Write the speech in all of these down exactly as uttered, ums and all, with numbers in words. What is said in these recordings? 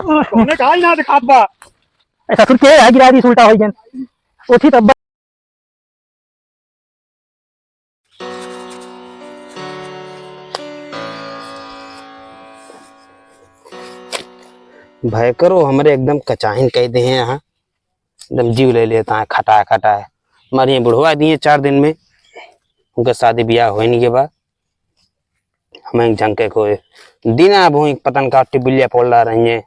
तूने कहा ही ना दिखात बा। ऐसा सुन के आ गिरा दी उल्टा हो गया। ओथी तब भयकरो हमरे एकदम कचाहिन कइ देहे हैं यहाँ। एकदम जीव ले लेता है, खटाए खटाए। हमारे यहाँ बुढ़वा दिए चार दिन में, उनका शादी ब्याह होए नहीं के बाद। हमें एक झंके को दिन अब हुई पतन का टिबिलिया पोल रही है।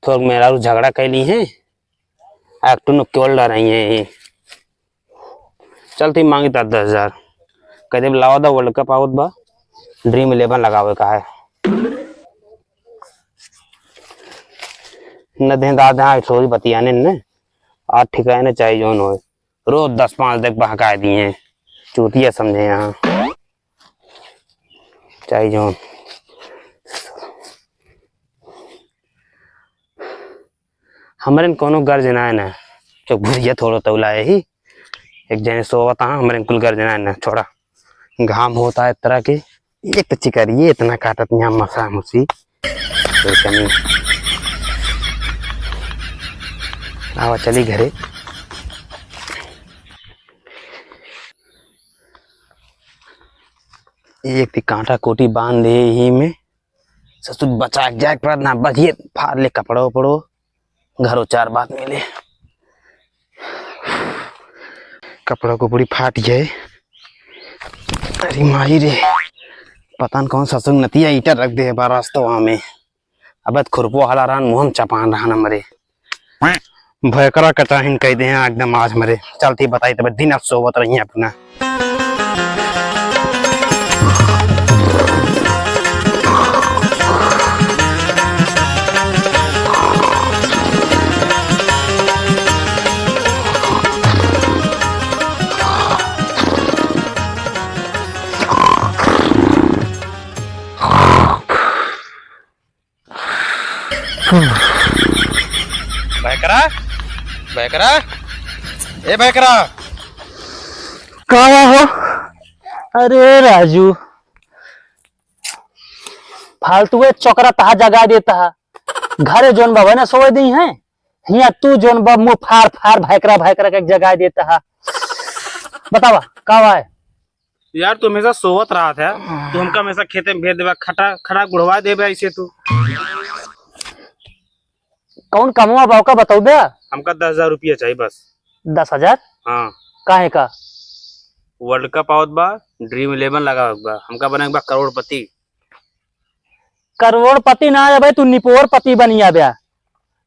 थोक मेहरारू झगड़ा कइ ली है, एक टुनुक के ओल रही है। चलती मांगी ता दस हजार। कह दे लावा दा वर्ल्ड कप आवत बा, ड्रीम इलेवन लगावे का है। न दे दादा, हाँ, थोड़ी बतियाने ने, आज ठिकाने चाहे जौन होए। रोज दस पाँच देख बहका दिए हैं, चूतिया समझे यहाँ। चाहे जौन। हमरे न कोनो गर्ज ना है ना, चुप भुजिया थोड़ो तौला है ही। एक जने सोवत हाँ, हमरे न कुल गर्ज ना है ना, छोड़ा। घाम होता है इस तरह के, एक तो चिकरिए इतना काटत यहाँ मसा मुसी। कोई कमी। आवा चली घरे। एक ती कांटा कोटी बांध दे ही में। ससुर बचा के जाए के पड़त ना, बचिए फाड़ ले कपड़ो उपड़ो, घरो चार बात मिले। कपड़ो को पूरी फाट जाए। अरे माई रे, पता न कौन ससुर नतिया ईटा रख दे बा रास्तवा में। अबे त खुरपो हला रहन, मुहम चपान रहन हमरे। भयकरा कचाहिन कह दे हैं एकदम आज हमरे। चलती बताई तब दिन अब सोवत रही अपना। भयकरा, भयकरा, ए भयकरा। का हो? अरे राजू, फालतुए चोकरा तहा जगा देता है। घरे जोन बा वही ना सोए दी है, हिया तू जोन बा मुंह फार फार भयकरा भयकरा के जगा देता है। बतावा का बा है? यार, तू हमेशा सोवत रहत है, तू हमका हमेशा खेते में भेज देबा, खटा खटा बुढ़वा देबा ऐसे तू। कौन कमवा बा ओका बतौबे? हमका दस हजार रुपया चाहिए बस। दस हजार? हाँ। काहे का? वर्ल्ड कप आवत बा, ड्रीम इलेवन लगावत बा, हमका बने के बा करोड़पति। करोड़पति ना है भाई, तू निपोरपति बन जा बे।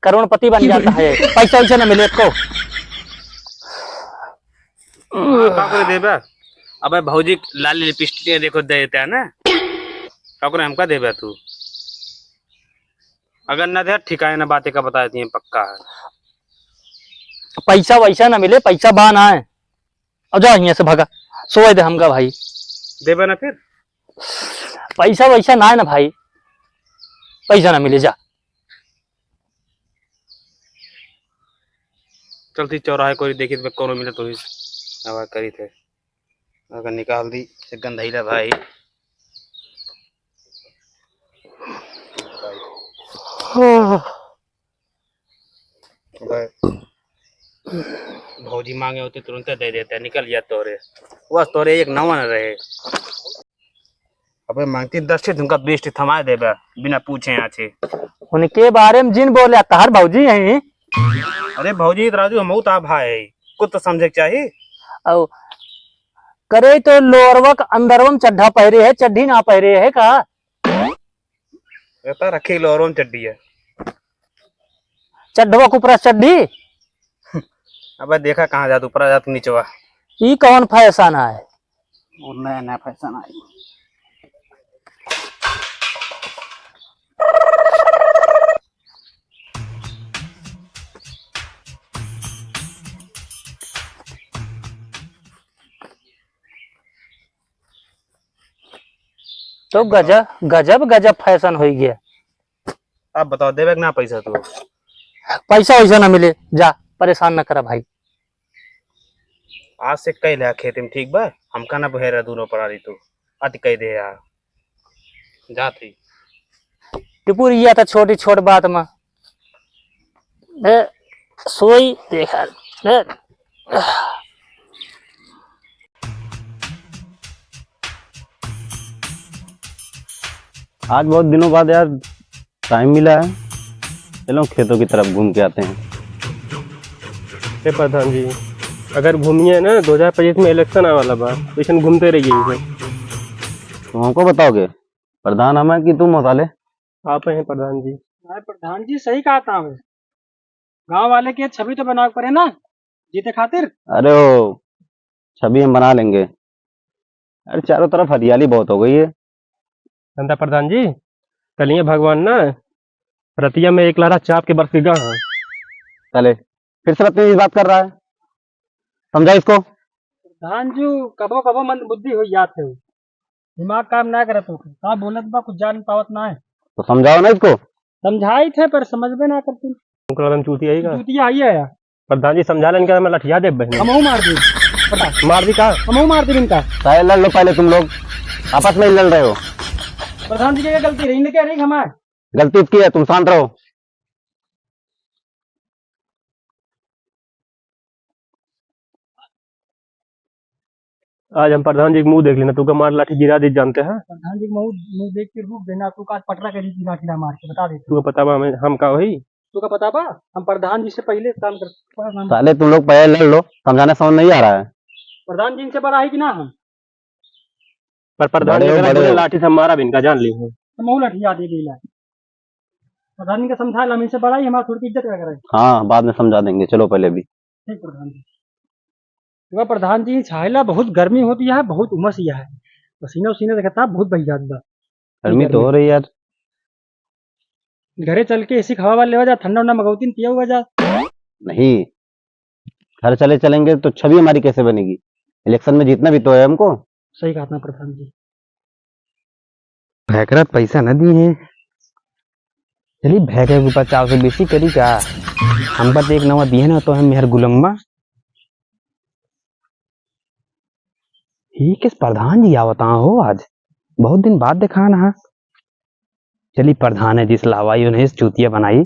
करोड़पति बन जाता है, पैसा वैसा ना मिले को। हाँ, का करे देबे? अबे भौजी लाली लिपस्टिक देखो दे देता है ना, का करे हमका देबे तू? अगर ना दे ठिकाने ना बातें का बता देती हैं पक्का है। पैसा वैसा ना मिले, पैसा बा ना है। अब जा हियाँ से भागा, सोए दे हमका भाई। देबे ना फिर? पैसा वैसा ना है ना भाई, पैसा ना मिले, जा। चलती चौराहे कोई देखी तो कोनो मिले तो ही आवाज करी थे। अगर निकाल दी से गंधैला भाई। भाई। भौजी मांगे होते तुरंत दे देते, निकल जात तोरे। बस तोरे एक नवा न रहे। अबे मांगती दस ठे तुमका बीस ठे थमा देबे, बिना पूछे आछे। उनके बारे में जिन बोले, तहार भौजी है। अरे भौजी तो राजू, हमहू तो भाई है, कुछ तो समझे के चाही। औ, करे तो लोअरवा के अंदरवा में चड्ढा पहरे है, चड्ढी ना पहरे है का? रहता रखे लोअरवा में चड्ढी है। चड्ढवा के ऊपर चड्ढी? अबे देखा कहाँ जात, ऊपर जात नीचवा। ई कौन फैशन है? और नया नया फैशन आई। तो गजब, गजब, गजब फैशन होइ गया। अब बताओ, देबे कि ना पैसा तू? पैसा वैसा ना मिले, जा, परेशान ना करा भाई। आज से कह ले खेत में, ठीक बा? हमका ना बहेरा दूनो परारी तू, अति कह दे यार। जात ही। टिपुरिया था छोटी छोट बात में। ए, सोई देखा। ए। आज बहुत दिनों बाद यार टाइम मिला है, चलो खेतों की तरफ घूम के आते हैं। ए प्रधान जी, अगर घूमिए ना, दो हजार पच्चीस में इलेक्शन आवे वाला बा, तो ऐसन घूमते रहिए इसे। तुम हमको बताओगे, प्रधान हम हैं कि तुम हो साले? आप हैं प्रधान जी। अरे प्रधान जी, सही कहा था हमें, गांव वाले के छवि तो बनावे पड़े ना जीते खातिर। अरे ओ, छवि हम बना लेंगे। अरे चारों तरफ हरियाली बहुत हो गई है। जानता प्रधान जी, कलिए भगवान ना रतिया में एक लारा चाप के बरस के गा है। साले, फिर से बदतमीजी बात कर रहा है, समझा इसको। प्रधान जी, कबो कबो मंद बुद्धि हो जात है, दिमाग काम ना करत हो, का बोलत बा कुछ जान पावत ना है। तो समझाओ ना इसको। समझाई थे पर समझबे ना करती। तुमको लगन चूतिया ही का? चूतिया आई है यार। प्रधान जी समझा लेन का, मैं लठिया देब बहन। हमहू मार दी। पता। मार दी का? हमहू मार दी इनका। साले लड़ लो पहले तुम लोग, आपस में ही लड़ रहे हो। प्रधान जी की गलती रही, इनके रही हमार। गलती इसकी है, तुम शांत रहो। आज हम प्रधान जी के मुंह देख लेना, तू का मार लाठी गिरा दी जानते हैं। प्रधान जी के मुंह, मुंह देख के रुक देना, तू का आज पटरा के रीति लाठी ना मार के बता देते। तू का पता बा हमें, हम का होई? तू का पता बा? हम प्रधान जी से पहले काम कर, साले तुम लोग पहले लड़ लो, समझाने समझ नहीं आ रहा है। प्रधान जी इनसे बड़ा है कि ना हम? पर प्रधान बड़े जी हो, अगर बड़े बोले हो। लाठी से मारा भी इनका, जान ली हो। तो महू लाठी याद ही गई ला। प्रधान जी का समझा ला, इनसे बड़ा ही हमारा थोड़ी इज्जत क्या करे। हाँ, बाद में समझा देंगे, चलो पहले भी। ठीक प्रधान जी। तो प्रधान जी, छायला बहुत गर्मी होती है, बहुत उमस ही है, पसीना उसीना देखता बहुत बही जात बा। गर्मी तो गर्मी। हो रही यार। घरे चल के एसी हवा वाला लेवा जा, ठंडा उंडा मगौतीन पिया हुआ जा। नहीं, घर चले चलेंगे तो छवि हमारी कैसे बनेगी? इलेक्शन में जीतना भी तो है हमको। सही कहा था प्रधान जी। भैकरा पैसा न दिए हैं, चलिए भैकरे के ऊपर चाव से बेसी करी का? हम पर एक नवा दिए ना तो हम मेहर गुलम्मा। ही किस प्रधान जी आवता हो आज, बहुत दिन बाद देखान हा। चली प्रधान है जिस लावाई उन्हें इस चूतिया बनाई।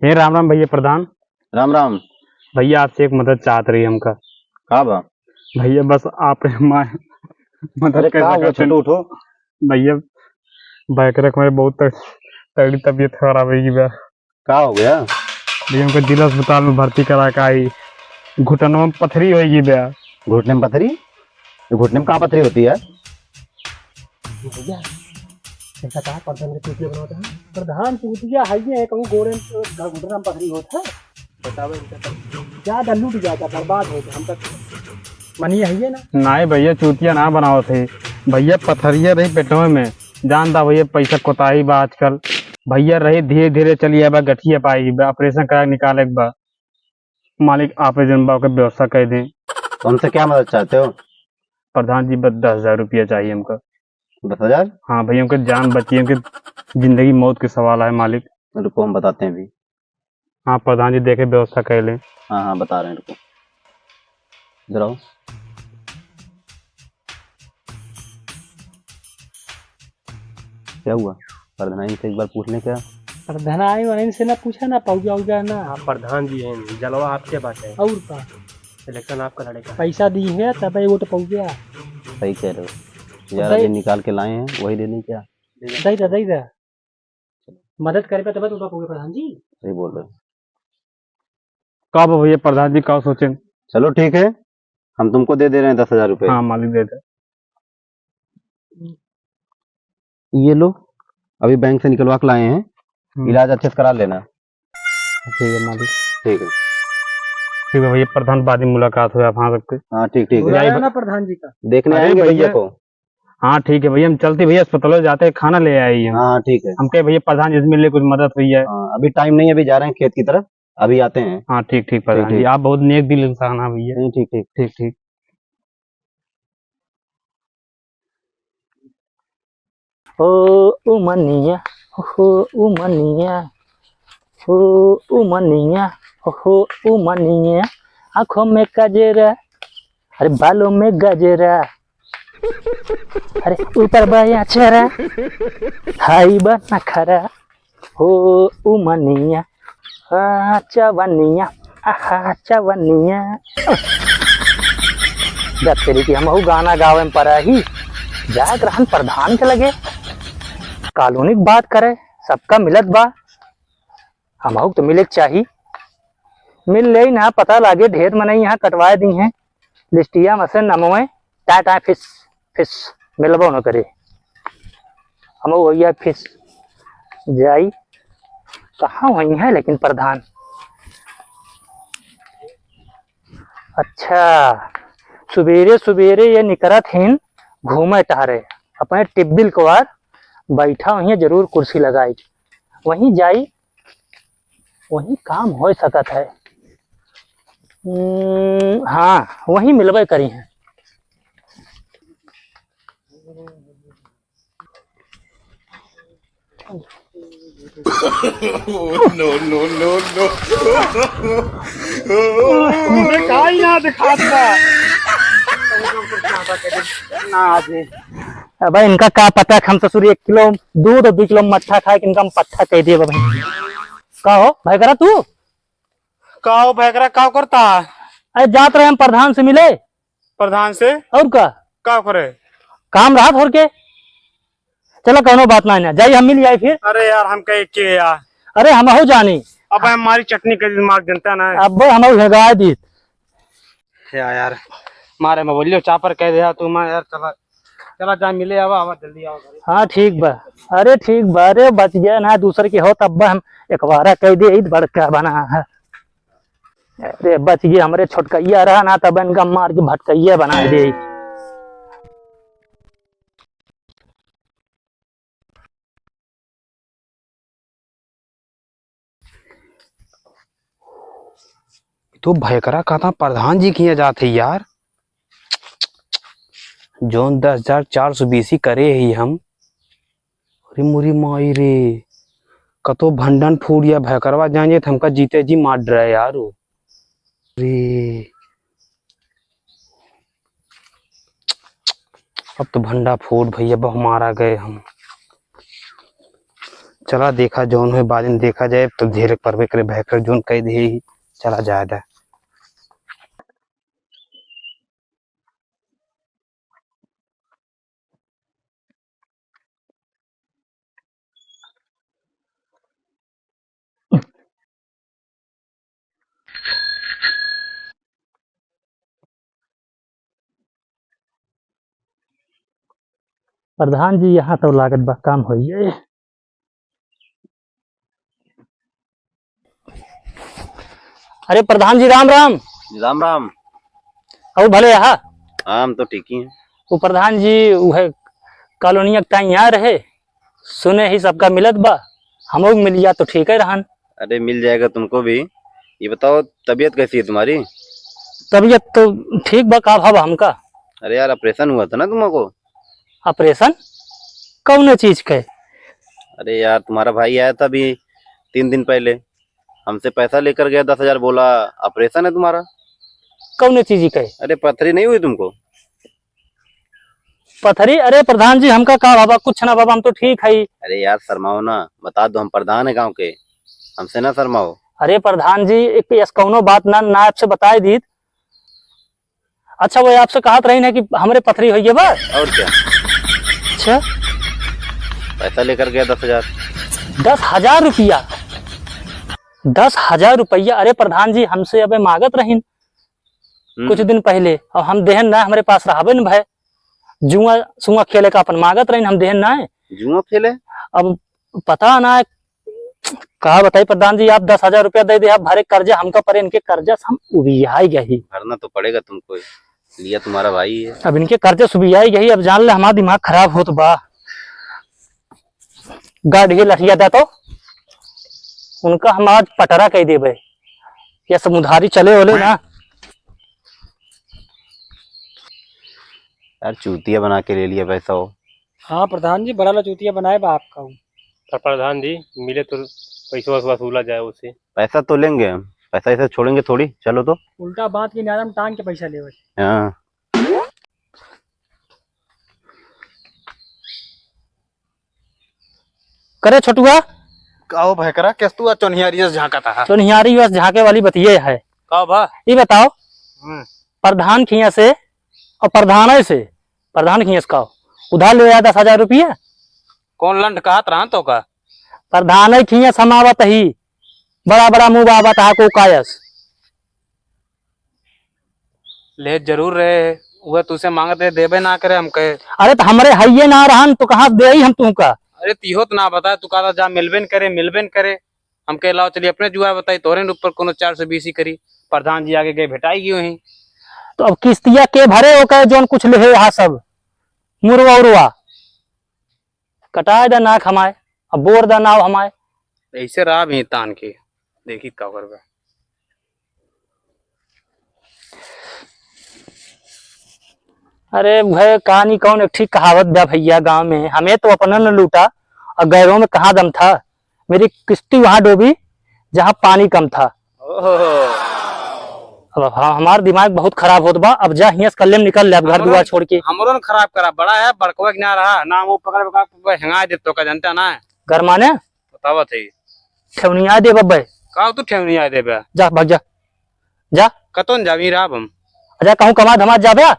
हे राम राम भैया प्रधान। राम राम। भैया आपसे एक मदद चाहत रही हमका। का बा? भैया बस आप हमार मदद अरे कर का हुआ सकत हैं। छोटू, उठो। भैया बैकरक में बहुत तग-, तगड़ी तबीयत खराब होगी बा। का हो गया? भैया हमका जिला अस्पताल में भर्ती करा का आई, घुटनवा में पथरी होगी बा। घुटने में पथरी? ये घुटने में कहाँ पथरी होती है? भैया, देखा था, प्रधान के चूतिया बनावत है। प्रधान चूतिया है ये, कहूँ गोड़े में तो घुटना में पथरी होत है। बताओ इनका तो। ज्यादा लूट जाता, बर्बाद होता, हम तक मनी है ये ना। नाहीं भैया, चूतिया ना बनावत है। भैया, पथरिया रही पेटवे में। जानता भैया, पैसा कोताही बा आजकल। भैया, रही धीरे धीरे चली आबा, गठिया पाई बा, ऑपरेशन करा के निकाले के बा। मालिक, आप जन बा के व्यवस्था कर दें। तो हमसे क्या मदद चाहते हो? प्रधान जी, बस दस हजार रुपया चाहिए हमका। दस हजार? हाँ भैया, उनके जान बची, उनके जिंदगी मौत के सवाल है मालिक। रुको, हम बताते हैं अभी। हाँ प्रधान जी, देखे व्यवस्था कर लें। हाँ, हाँ, बता रहे हैं, रुको। इधर आओ। क्या हुआ? प्रधान से एक बार पूछ लें क्या? प्रधान आई, वहीं से ना पूछा ना, पौजा उजा ना। आप प्रधान जी हैं, जलवा आपके बाटे। और का? इलेक्शन आपका लड़ेगा। पैसा दी है, तब वोट पौजा। सही कह रहे हो। यार, भाई अभी निकाल के लाए हैं, वही दे दें क्या? दे दे, दे दे। मदद करे पे तब तो उठा पौजा प्रधान जी। सही बोल रहे हो। का बा भैया प्रधान जी, का सोचें? चलो ठीक है, हम तुमको दे दे रहे हैं दस हजार रुपये। हाँ मालिक, दे दे। ये लो, अभी बैंक से निकलवा के लाए हैं, हम्म। इलाज अच्छे से करा लेना। ठीक है मालिक। ठीक है। ठीक है भैया, प्रधान बाद में मुलाकात हो आप, हाँ सबके। हाँ, ठीक, ठीक है। बुलाया ना प्रधान जी का। देखने अरे आएंगे भैया भैया। को। हाँ ठीक है भैया, हम चलते भैया, अस्पताल जाते हैं, खाना ले आई हम। हाँ, ठीक है। हम कहे भैया प्रधान जी से मिलने कुछ मदद हुई है। हाँ, अभी टाइम नहीं है, अभी जा रहे हैं खेत की तरफ, अभी आते हैं। हाँ ठीक, ठीक प्रधान ठीक, जी, ठीक। आप बहुत नेक दिल इंसान हैं भैया। नहीं, ठीक, ठीक। ठीक, ठीक। ओ उमनिया, हो उमनिया, हो उमनिया, ओहो उमनिया, आँखों में कजरा, अरे बालों में गजरा, अरे ऊपर बाया चेहरा, हाई बा नखरा, हो उमनिया, आ चवनिया, आहा चवनिया। जब तेरी की हमहू गाना गावे में परा ही, जात रहन प्रधान के लगे, कॉलोनी के बात करे, सबका मिलत बा, हमहू के तो मिले के चाही। मिल लेई ना, पता लागे ढेर मनई यहाँ कटवाए दी हैं। लिस्टिया में से नमवे टाय टाय फिस फिस मिलबो न करे। हम वही फिस जाई, कहाँ वही है लेकिन प्रधान। अच्छा, सुबेरे सुबेरे ये निकरत हिन घूमे टहरे, अपने टिब्बिल कवार बैठा हुई है, जरूर कुर्सी लगाई, वहीं जाई, वहीं काम हो सकत है। हम्म, हाँ, वहीं मिलबे करी हैं। No, no, no, no। मुझे काई ना दिखात बा। ना आदमी। अबे इनका का पता, हम ससुर एक किलो दूध और दो किलो मट्ठा खाए कि इनका हम पट्ठा कह दिए भाई। का हो भाई करा तू? का हो भैकरा, का करता? अरे जात रहे हम प्रधान से मिले। प्रधान से? और का? का करे? काम रहा थोड़ के। चला कौनो बात ना, ना जाई हम मिल जाई फिर। अरे यार हम कहे के यार। अरे हम हो जानी। अब हमारी चटनी के दिमाग जनता ना है। अब हम हो हेगाय दी। या यार, मारे मोबाइल चापर कह दे तू, मैं यार चला चला जा मिले, आवा, आवा, जल्दी आवा घरे। हाँ, ठीक बा। अरे, ठीक बा। अरे, बच गया ना, दूसर के हो, तब हम एकबारा कह दे, ईद बड़का बना है। अरे, बच गया, हमरे छोटकैया रहा ना, तब इनका मार के भटकैया बना दे। तो भयकरा कहता प्रधान जी किया जात है यार, जौन दस हजार चार सौ बीसी करे ही हम। अरे मुरी माई रे, कतो भंडन फूट या भयकरवा जान जाए तो हमका जीते जी मार डरे यार। अरे अब तो भंडा फोड़ भैया, बहु मारा गए हम। चला देखा जौन होए, बाद में देखा जाए। अब तो ढेर परबे करे, भयकर जौन कह दे ही, चला जाए दा। प्रधान जी, यहाँ तो लागत बा काम होइए। अरे प्रधान जी, राम राम। राम राम। और भले यहाँ? हाँ, हम तो ठीक ही हैं। वो प्रधान जी, वो है कॉलोनिया के टाइम यहाँ रहे, सुने ही सबका मिलत बा, हमहू के मिल जा तो ठीक है रहन। अरे मिल जाएगा तुमको भी। ये बताओ तबीयत कैसी है तुम्हारी? तबीयत तो ठीक बा, का भा बा हमका? अरे यार ऑपरेशन हुआ था ना तुमको। ऑपरेशन? कौने चीज के? अरे यार तुम्हारा भाई आया था अभी तीन दिन पहले, हमसे पैसा लेकर गया दस हजार, बोला ऑपरेशन है तुम्हारा। कौने चीज के? अरे पथरी नहीं हुई तुमको? पथरी? अरे प्रधान जी, हमका का बाबा, कुछ ना बाबा, हम तो ठीक है। अरे यार शर्माओ ना, बता दो हम प्रधान है गांव के, हमसे ना शर्माओ। अरे प्रधान जी, एक ऐस कौनो बात ना, नायब से बताए दीत। अच्छा वो आपसे कहत रही ना कि हमरे पथरी होइए बा। और क्या। अच्छा। पैसा लेकर गया दस हजार। दस हजार रुपया? दस हजार रुपया? अरे प्रधान जी, हमसे अबे मांगत रहीन हम्म। कुछ दिन पहले, और हम देहन ना, हमरे पास रहबे न भय। जुआ सुआ खेले का अपन मांगत रहीन, हम देहन ना। जुआ खेले? अब पता ना, का बताई प्रधान जी, आप दस हजार रुपया दे दे, आप भरे कर्जा हमका परे, इनके कर्जा से हम उबियाई गई। भरना तो पड़ेगा तुमको, लिया तुम्हारा भाई है। अब इनके कर्जा से उबियाई गई, अब जान ले हमारा दिमाग खराब होत बा। गाढ़िए लठिया दा तो उनका हम आज पटरा कह देबे, या समुधारी चले होले ना। यार चूतिया बना के ले लिया पैसा हो। हाँ प्रधान जी, बड़ा लचूतिया बनाए बा आपका ऊ। तो प्रधान जी, मिले तो पैसवा वसूला जाए उससे। पैसा तो लेंगे हम, पैसा ऐसे छोड़ेंगे थोड़ी, चलो तो। उल्टा बात की न्यारम टांग के पैसा लेवे। हाँ। करे छोटुआ। का हो भैकरा, केस तू आ चोन्हियारी से झांकत हा? चोन्हियारी बस झांके वाली बतिये है। का भा? ई बताओ, हम्म। प्रधान खिया से और प्रधान से, प्रधान खिया से का उधार ले आया दस हजार रुपया? कौन लंड कहत रहन तो का? प्रधान खिया समावत ही, बड़ा बड़ा मुंह बाबत हा को कायस। ले जरूर रहे, वह तुसे मांगत रहे, देबे ना करे हमके। अरे तो हमरे हइये ना रहन तो कहाँ से देई हम तुमका? अरे तिहो तो ना बताए, तू कहता जा मिलबे न करे, मिलबे न करे। हमके लाओ चलिए अपने जुआ बताई, तोरे न ऊपर कोनो चार सौ बीस ही करी। प्रधान जी आगे गए भेटाई गई वहीं। तो अब किस्तिया के भरे ओके जौन कुछ लेहे हा सब, मुरवा उरवा। कटाए दा नाक हमाए, अब बोर दा नाव हमाए। ऐसे रहा भी तान के, देखी का करबे। अरे भाई, कहानी कौन एक ठीक कहावत बा भैया, गांव में हमें तो अपना न लूटा और गैरों में कहाँ दम था। मेरी किस्ती वहां डूबी जहां पानी कम था। ओहो। अब हाँ, हमार दिमाग बहुत खराब होत बा। अब जा हियां से कल्ले में निकल ले, अब घर हमरो दुआर छोड़ के। हमरो न खराब करा, बड़ा है, बड़कवा के ना रहा, ना वो पकड़, पकड़, पकड़, हेंगा दे तो का, जानता ना है। घर माने? बतावत है। ठेवनिया दे बब्बे। का तू ठेवनिया दे बे? जा, भाग जा। जा। कतन जाबी रहा हम? जा, कहूँ कमा धमा जाबे?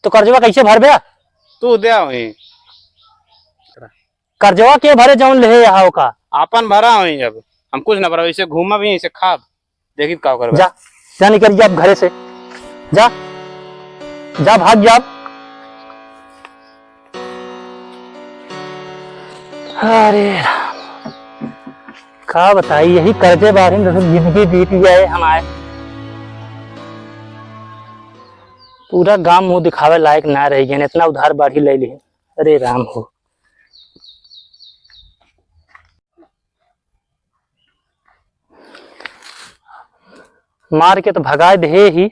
तो कर्जवा कैसे भरबे? तू दे वहीं। कर्जवा के भरे जौन लेहे यहाँ का? आपन भरा वहीं अब। हम कुछ ना भरा, ऐसे घूमब ही, ऐसे खाब। देखी का करबे। जा, जा निकल जा अब घरे से। जा, जा भाग जा। अरे राम, का बताई, यही कर्जे बारे में तो जिंदगी बीत जाए हमारे। पूरा गांव मुंह दिखावे लायक ना रह गए, इतना उधार बाढ़ी ले ली। अरे राम हो। मार के तो भगाए दे ही,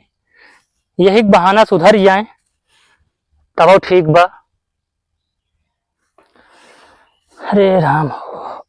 यही बहाना सुधर जाए तब ठीक बा। अरे राम हो।